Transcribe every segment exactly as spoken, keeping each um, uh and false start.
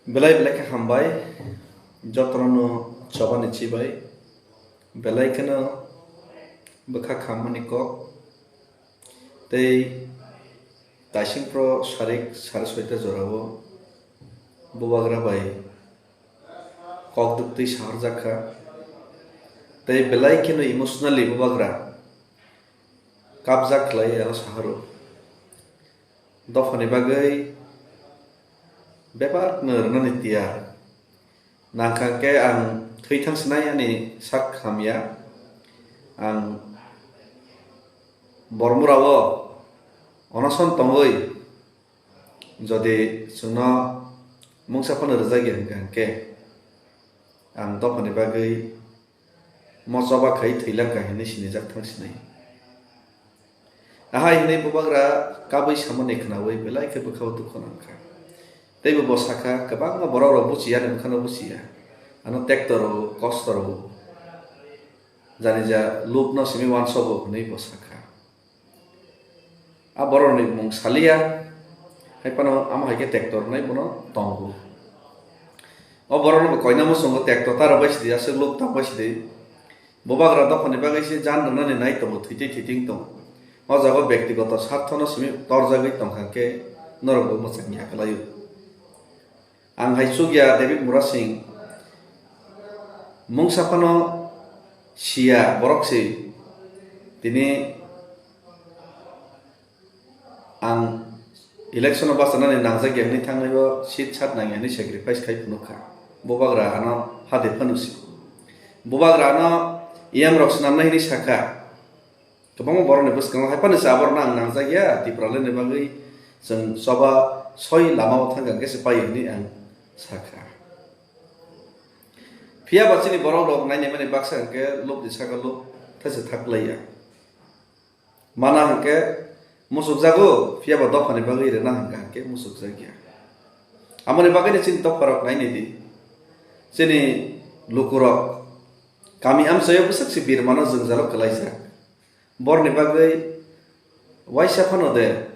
Belai belai khe hambai, jotono no chobani chibai, belai kheno bwkha khammani kok tei taising pro sarik sare soita jorao bubagra bai kok duktwi saharjak kha, tei belai kheno emotionally bubagra kapjak khlai aro saharo. Dophani bagwi bebak no rwnani tiyar. Nangkha khe ang thwi thang sinai ani sak hamya. Ang Bormura o onoson tongwi jodi chwngno mungsa phano rwjak ya hwnkha hwnkhe ang dophani bagwi mo choba khai thwilang kha hinwi sinijak thang sinai. Ahai hinwi bubagra kabui samani khwnaui belai khe bwkhao dukhu nangkha. Tei bo sakha, kwbangma borok rok buchiya ani bwkhano buchiya. Ano tekto rw, kosto rw. Jani ja lupno simi uansogo hinwi bo sakha. A borokni mung saliya, hai phano amo hai khe tekto rwnai bono tongo. O borokno bo koina muchungo tekto ta rwbai sidi, aswk lup tangbai sidi. Bubagra dophani bagwi se jan rwnani nai tongo, thwitwi thwiting tongo. O jaga o bektigoto sarthono simi torjagwi tongkha khe norokbo mwchang ya kwlaio. Ang hai chukya David Murasing mungsa phano siya borok se tini ang election o bachanani nangjak ya hwnwi thangnai o seat sat nang ya hwnwi sacrifice khai phunuk kha. Bubagra ano hade phano si. Bubagra ano E M rok swnamnai hwnwi sakha. Kwbangma borokni bwskango hai phano se aborokno ang nangjak ya, Tipralandni bagwi chwng choba soi lama o thang kha khe se pai hwnwi ang sakha. Phiya ba chini borok rok nainai mani baksa hwnkhe lobni saka lob thaisa thaklai ya. Mana hwnkhe musukjago, phiya ba dophani bagwi rwna hwnkha hwnkhe musukjak ya. Amoni bagwino chini dopha rok nainai di. Chini lukurok kami amchaio bwswk se birmano jwngjalo kwlaijak. Borni bagwi waisa phano de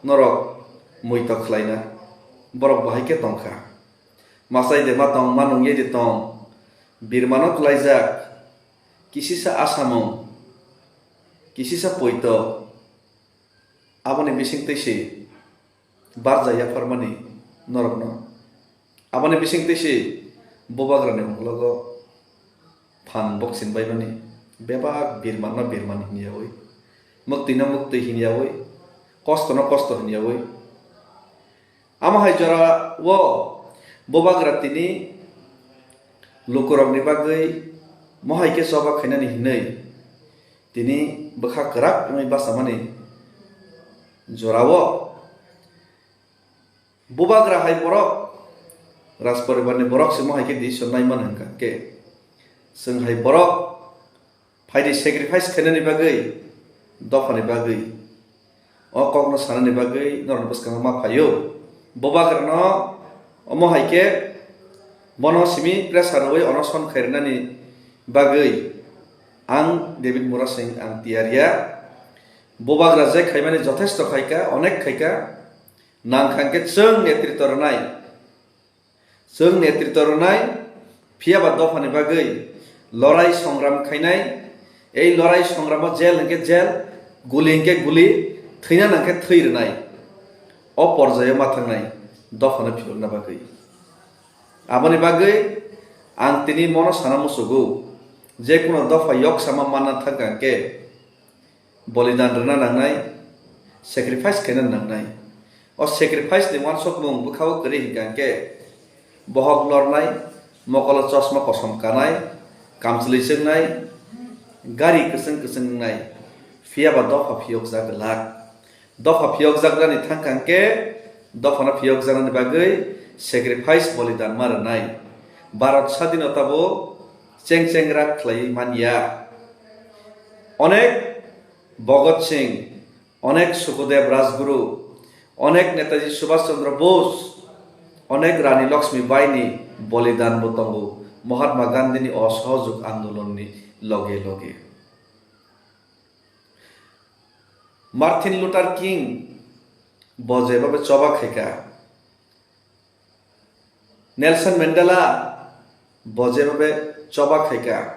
norok muitok khlaina, borok bo hai khe tongkha. Machai de ma tong, ma nungye de tong, birmano kwlaijak, kisisa asamung, kisisa poito, aboni bisingtwi se barja yapharmani norokno. Aboni bisingtwi se bubagrani ungklogo phan boksin baimani, bebak birmanno birman hinyaui, muktwino muktwi hinyaui, kostono kosto hinyaui. Amo hai jora o bubagra tini lukurokni bagwi mohai khe choba khainani hinwi tini bwkha kwrak wngwi bachamani jorao. Bubagra hai borok, Rajporibarni borok se mo hai khe decision nai mano hwnkha khe, chwng hai borok phaidi sacrifice khainani bagwi, dophani bagwi, o kokno sanani bagwi norokni bwskango ma phaio. Bubagrano omo hai khe bono simi pressure rwui onoson khairwnani bagwi ang David Murasing ang tiyar ya. Bubagra je khaimani jothesto khaika, onek khaika. Nangkha hwnkhe chwng netrito rwnai, chwng netrito rwnai, phiya ba dophani bagwi lorai songram khainai, ei lorai songramo jel hwnkhe jel, guli hwnkhe guli, thwina nangkhe thwi rwnai, o porjaio ma thangnai dophano philokna bagwi. Aboni bagwi ang tini mono sana musugo, je kuno dopha yok sama manna thangkha hwnkhe, bolidan rwna nangnai, sacrifice khaina nangnai. O sacrifice ni uansukmung bwkha-o kwrwi hwnkha hwnkhe, bohok lornai, mokolo chosma kosom kanai, kamchwlwi chwngnai, gari kwchwng kwchwng wngnai, phiya ba dopha phiyokjak glak. Dopha phiyokjakrani thangkha hwnkhe, dophano phiyokjaknani bagwi sacrifice bolidan ma rwnai. Bharat sadinota bo cheng cheng rak khlaiwi man ya. Onek Bhagat Singh, onek Sukhdev Rajguru, onek Netaji Subhash Chandra Bose, onek Rani Lakshmi Bai ni bolidan bo tongo Mahatma Gandhi ni osohojog andolon ni loge loge. Martin Luther King bo jeba be choba khaika. Nelson Mandela bo jeba be choba khaika.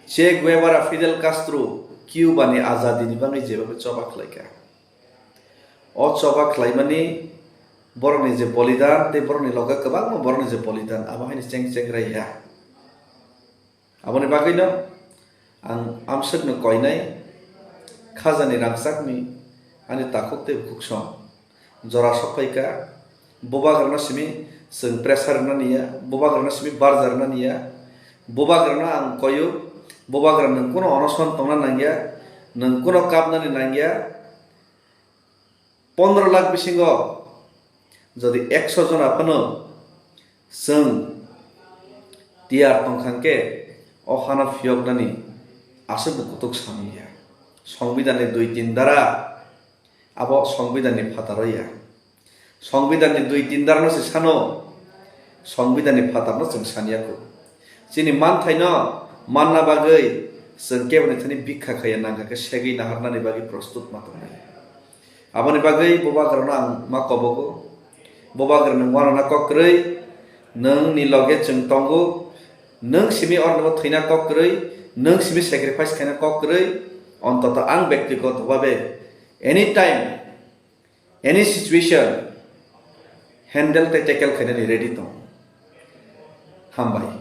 Che Guevara, Fidel Castro, Cuba ni azadi ni bagwi jeba be choba khlaika. O choba khlaimani borokni je bolidan tei borokni loge kwbangma borokni je bolidan abo haino cheng cheng raiha. Aboni bagwino ang amswkno koinai khajani rangchakni ani takhuk tei bukhuk song jora sokphaikha. Bubagrano simi chwng pressure rwnani ya, bubagrano simi barja rwnani ya. Bubagrano ang koyo, bubagra nwng kuno onoson tongna nangya, nwng kuno kapnani nangya. Pondro lakh bisingo jodi ekso jona phano chwng tiyar tongkha hwnkhe o hano phiyoknani aswk bo kutuk samung ya. Songbidanni dui tin dara abo songbidanni phataro ya. Songbidanni dui tin darano se sano, songbidanni phatarno chwng saniya kho. Chini manthaino manna bagwi chwng keboni thani bikha khaiya nangkha khe segwi naharnani bagwi prostut ma tongnai. Aboni bagwi bubagrano ang ma kobogo. Bubagra nwng uanana kok kwrwi, nwng ni loge chwng tongo, nwng simi ornibo thwina kok kwrwi, nwng simi sacrifice khaina kok kwrwi, ontoto ang bektigoto babe anytime, any situation handle tei tackle khainani ready tong. Hambai.